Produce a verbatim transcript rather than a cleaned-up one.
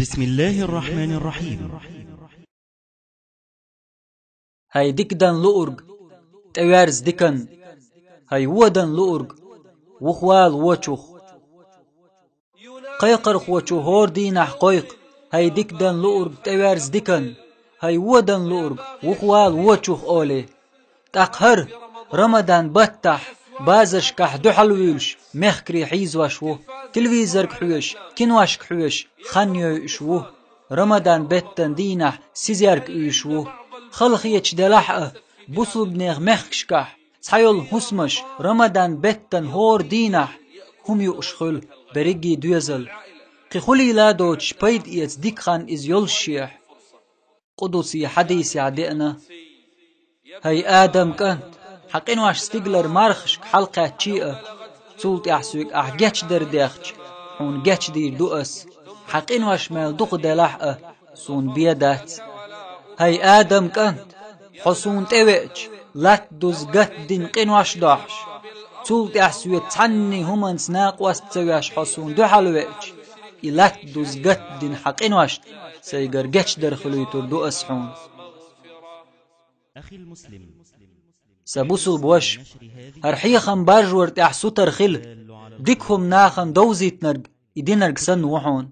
بسم الله الرحمن الرحيم. ХӀай дика дан луург, тӀеверза дикан. ХӀай вон дан луург, вухвала вочух. Кхайкхархочо хӀора дийнахь кхойкху: хӀай дика дан луург, тӀеверза дикан. ХӀай вон дан луург, вухвала вочух, олий. ТӀаккха хӀара Рамадан баттахь базаршкахь дуьхьал вуьйлуш, мехкарий хьийзош ву, телевизорга хьоьжуш, киношка хьоьжуш, хан йойуш ву. Рамадан беттан дийнахь сизерг уьйш ву. Хала хеташ делахь а, бусулбанех мехкашкахь цхьайолу хӀусамаш Рамадан беттан хӀора дийнахь хӀума юуш хуьлу, берриге доьзал. Кхин хуьлийла доцуш пайда эца дика хан иза йолушехь. Къудсий хьадисехь деана: «ХӀай Адам кӀант, хьан къинош стигалара мархашка хьалакхаьччий а, цул тӀаьхьа соьга ахь гечдар дехча, хьуна гечдийр ду ас, хьан къинош мел дукха делахь а, суна бен дац. ХӀай Адам кӀант, хьо суна тӀевеача, латта дуза гатдина къинош дохьуш, цул тӀаьхьа соьца цхьанний хӀуманца накъост ца веш хьо суна дуьхьал веача, и латта дуза гатдина хьан къиношна сайгара гечдар хуьлуьйтур ду ас хьуна». Сан бусулба ваша, хӀара хьехам баржор тӀехь сутара хила, дика хӀума нахана довзийтинарг и динарг санна ву хьуна.